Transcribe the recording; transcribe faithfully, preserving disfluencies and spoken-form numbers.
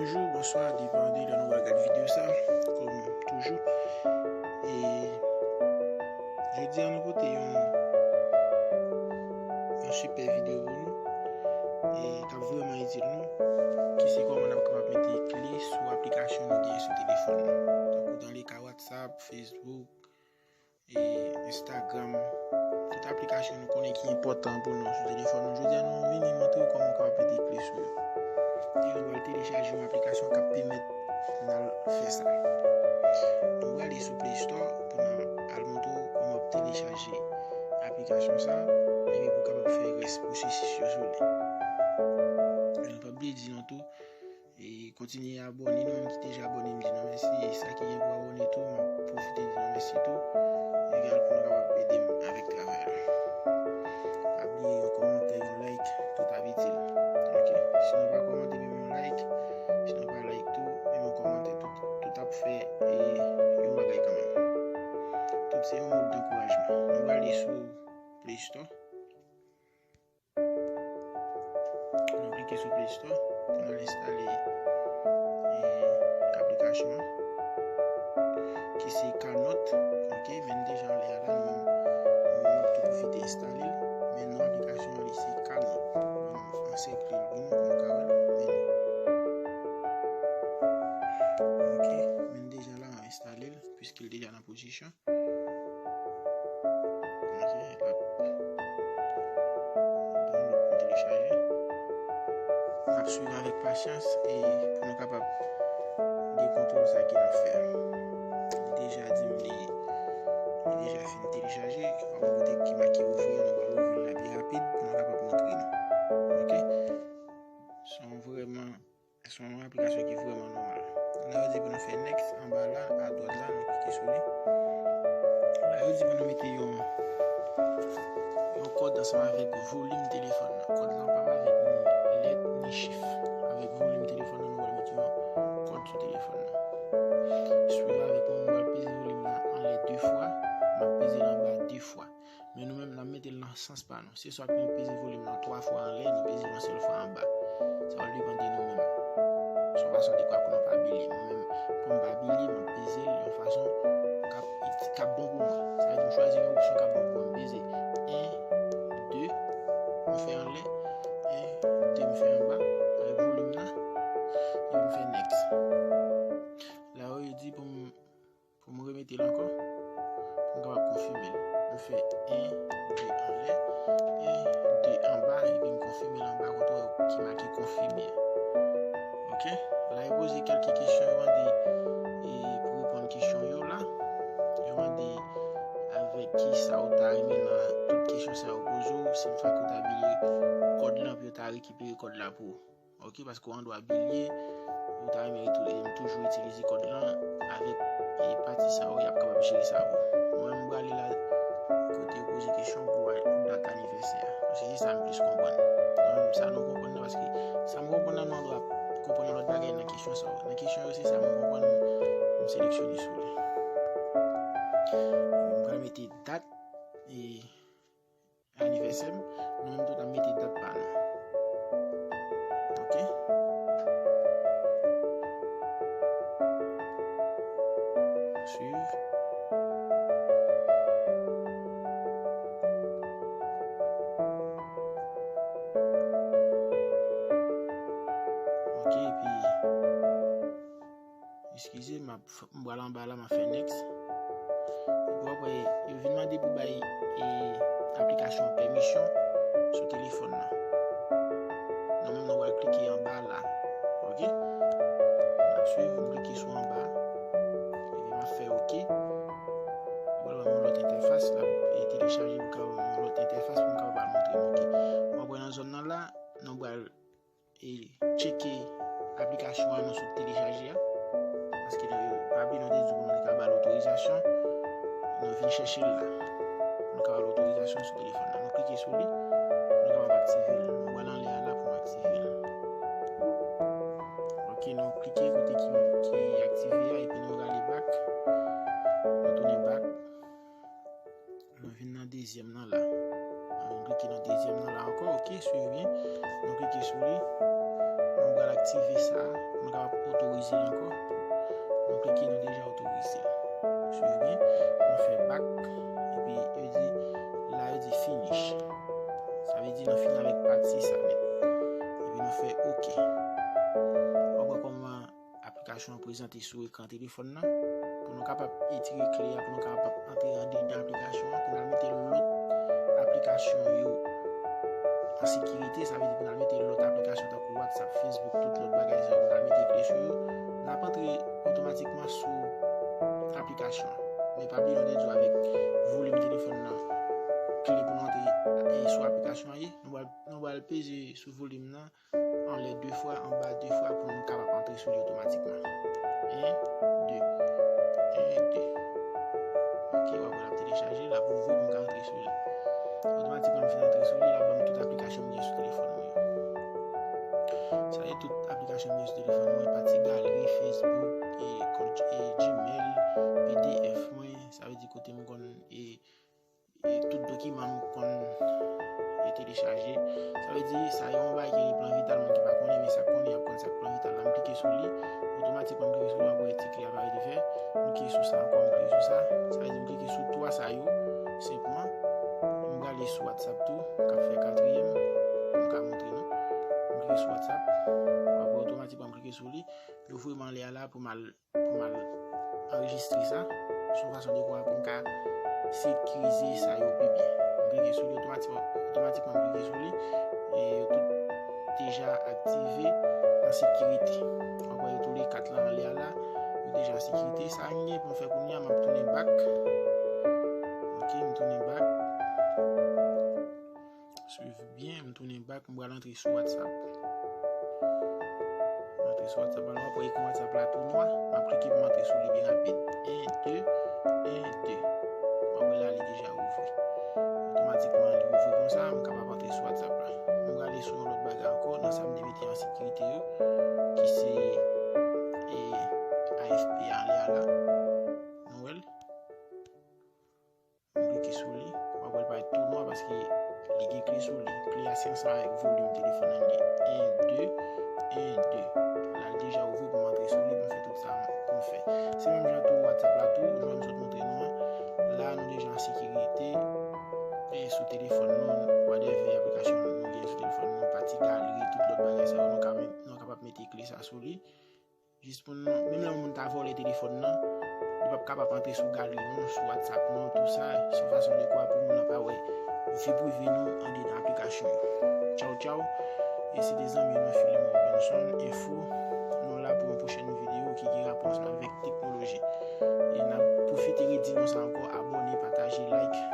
Bonjou, bonswa, depann de lè nou va gade videyo sa, kòm toujou. E jodi a nou pote yon, yon sipè videyo pou nou, e k ap vrèman itil nou, ki se kòman n ap kapab mete kle sou aplikasyon nou gen sou telefòn nou. Tankou dan le ka WhatsApp, Facebook, e Instagram, tout aplikasyon nou konnen ki enpòtan pou nou sou telefòn nou. Jodi a nou vini montre w kòman w kapab mete kle sou yo. E nou pral telechaje yon aplikasyon k ap pèmèt n al fè sa. Nou prale sou Play Store pou nou al montre w kòman w ap telechaje aplikasyon sa, epi pou w kapab fè rès pwosesis yo sou li. E nou pa bliye di nou tou, e kontinye abòne, nou menm ki deja abòne, m di nou mèsi. E sa ki gen pou abòne tou, m ap pwofite di nou mèsi tou. Egal pou nou kapab ede m avèk travay la. Pa bliye yon kòmantè, yon like, tout ap itil. Ok? Si nou pa kòmante, menm yon like, si nou pa like tou, menm yon kòmantè, tout, tout ap fè, e, yon bagay kanmenm. Tout se yon mòd dankourajman. Nou prale sou Play Store. Nou klike sou Play Store pou nou al enstale, e, aplikasyon an, ki se Canot. Ok, men deja anlè a la, nou, nou tou pwofite enstale l. Men non aplikasyon an, li se Canot. Bon, ansèkle l pou nou, pou nou ka wè l. Men, ok, men deja la, enstale l, piske l deja nan pozisyon. Ok, l ap download pou telechaje. N ap swiv avèk pasyans e pou nou kapab gen kontwòl sa ke n ap fè a. Li deja di m li, li deja fin telechaje. Ou wè kote ki make ouvri an, nou pral ouvri l la pi rapid pou nou kapab montre nou. Ok? Se yon vrèman Se yon aplikasyon ki vrèman nòmal. La, yo di pou nou fè next anba la, adwat la, nou klike sou li. La, yo di pou nou mete yon, yon kòd ansanm avèk volim telefòn nan. Kòd lan p ap avèk ni lèt, ni chif. Avèk volim telefòn nan, nou pral mete yon kòd sou telefòn nan. Swiv avèk mwen, mwen pral peze volim nan anlè de fwa, mwen peze l anba de fwa. Men nou menm, n ap mete l nan sans pa nou. Se swa ke nou peze volim nan twa fwa anlè, nou peze l yon sèl fwa anba. Sa va depann de nou menm. Se yon fason de kwa pou nou pa bile. Mwen menm, pou m pa bile, mwen peze l yon fason k ap, k ap bon pou mwen. Sa vle di m chwazi yon opsyon k ap bon pou mwen. M peze en, de, m fè anlè, en, de, m fè anba, avèk volim nan, epi m fè next. La, yo di pou m Pou m remete l ankò, pou m kapab konfime l. M fè en, de anlè, en, de anba, epi m konfime l anba kote w wè ki make konfime a. Ok? La, yo poze kèlke kesyon, yo mande, e, pou reponn kesyon yo la. Yo mande avèk ki sa ou ta renmen nan tout kesyon sa yo poze w, si m fè ke w ta bliye kòd lan, pou yo ta rekipere kòd la pou ou. Ok, paske w andwa bliye, ou ta renmen tou-, toujou itilize kòd lan avèk, e, pati sa yo, y ap kapab jere sa pou ou. Mwen, m prale la kote yo poze kesyon pou, pou dat anivèsè a. Paske se sa m plis konprann. Mwen menm, sa nou konprann nan, paske sa m konprann nan, nou andwa konprann yon lòt bagay nan kesyon sa yo. Nan kesyon yo, se sa m konprann, m seleksyone sou li. M pral mete dat, e, anivèsè m, nou menm tou n ap mete dat pa nou. Ok? Swiv. Ok, epi Eskize, m ap f-, m pral anba la, m ap fè next. Epi w ap wè, yo vin mande pou bay, e, aplikasyon an pèmisyon sou telefòn nan. Nou menm, nou pral klike anba la. Ok? N ap swiv, m klike sou anba. Epi m ap fè ok. Ou pral wè yon lòt entèfas la, e telechaje pou ka yon lòt entèfas pou m kapab al montre nou. Ok? W ap wè nan zòn nan la, nou pral e tcheke aplikasyon an nou sot telechaje a. Paske nou, pa bliye nou te di pou nou te ka ba l otorizasyon. Nou vin chèche l la. Pou nou ka ba l otorizasyon sou telefòn nan. Nou klike sou li. Nou kapab aktive l. Nou pral anlè a la pou nou aktive l. Ok, nou klike kote ki, ki aktive a, epi nou rale back. Nou tounen back. Nou vin nan dezyèm nan la. Nou vin klike nan dezyèm nan la ankò, ok, swiv byen. Nou klike sou li. Nou pral Aktive sa pou nou kapab otorize l ankò. Nou klike, nou deja otorize l. Swiv byen, nou fè back, epi yo di, la yo di finish. Sa vle di nou fini avèk pati sa nèt. Epi nou fè ok. W ap wè kòman aplikasyon an prezante sou ekran telefòn nan. Pou nou kapab etire kle a, pou nou kapab antre andedan aplikasyon an, pou n al mete lòt aplikasyon yo an sekirite, sa vle di pou n al mete lòt aplikasyon tankou WhatsApp, Facebook, tout lòt bagay sa yo, pou n al mete kle sou yo, n ap antre otomatikman sou aplikasyon an. Men pa bliye, nou te di w avèk volim telefòn nan, kle pou nou antre, e, sou aplikasyon an ye. Nou pral, nou pral peze sou volim nan, anlè de fwa, anba de fwa pou nou kapab antre sou li otomatikman. En, de. En, de. Ok, w ap wè l ap telechaje, l ap ouvri pou m ka antre sou li. Otomatikman, m fin antre sou li, l ap ban m tout aplikasyon m gen sou telefòn mwen yo. Sa se tout aplikasyon m gen sou telefòn mwen, pati galri, Facebook, e, kont, e, Gmail, P D F mwen, sa vle di kote m konn, e, e tout dokiman m konn e telechaje. Sa vle di, sa yon bagay ki gen plan vital, moun ki pa konnen, men sa k konnen ap konn sa k plan vital la. M klike sou li, otomatikman m klike sou li, w ap wè ti kle a parèt vè. M klike sou sa ankò, m klike sou sa. Sa vle di, m klike sou twa sa yo, senpman. M prale sou WhatsApp tou, k ap fè katriyèm, pou m ka montre nou. M klike sou WhatsApp, w ap wè otomatikman m klike sou li. Li ouvri m anlè a la pou m al pou m al anrejistre sa. Se yon fason de kwa pou m ka sekirize sa yo pi byen. M klike sou li otomatikman, otomatikman m klike sou li. E yo tout deja aktive an sekirite. W ap wè yo tou le kat la anlè a la, yo deja an sekirite. Sa m gen pou m fè kounye a, m ap tounen back. Ok, m tounen back. Swiv byen, m tounen back, m pral antre sou WhatsApp. M antre sou WhatsApp la, w ap wè ekran WhatsApp la tou nwa, m ap klike pou m antre sou li byen rapid. En, de, en, de. W ap wè la, li deja ouvri. Otomatikman, li ouvri konsa, m kapab antre sou WhatsApp la. M prale sou yon lòt bagay ankò, nan sa m te mete an sekirite yo, ki se, e, A F P a anlè a la. Nou wè l? M klike sou li, w ap wè l parèt tou nwa paske li gen kle sou li. Kle a se ansanm avèk volim telefòn nan li ye. En, de, en, de. La, l deja ouvri pou m antre sou li, pou m fè tout sa pou m fè. Se menm jan tou WhatsApp la tou, jan m sot montre nou an. La, nou deja an sekirite. E sou telefòn nou, whatever aplikasyon nou gen sou telefòn nou, pati galri, tout lòt bagay sa yo, nou ka, nou kapab mete kle sa sou li. Jis pou nou, menm lè yon moun ta vòlè telefòn nan, li p ap kapab antre sou galri nou, sou WhatsApp nou, tou sa, se yon fason de kwa pou moun nan pa wè vi prive nou andedan aplikasyon yo. Tchaw, tchaw. E se te zanmi nou Philemon Robinson, Info. Nou la pou yon pwochèn videyo ki gen rapò ansanm avèk teknoloji. E n ap pwofite redi nou sa ankò, abòne, pataje, like.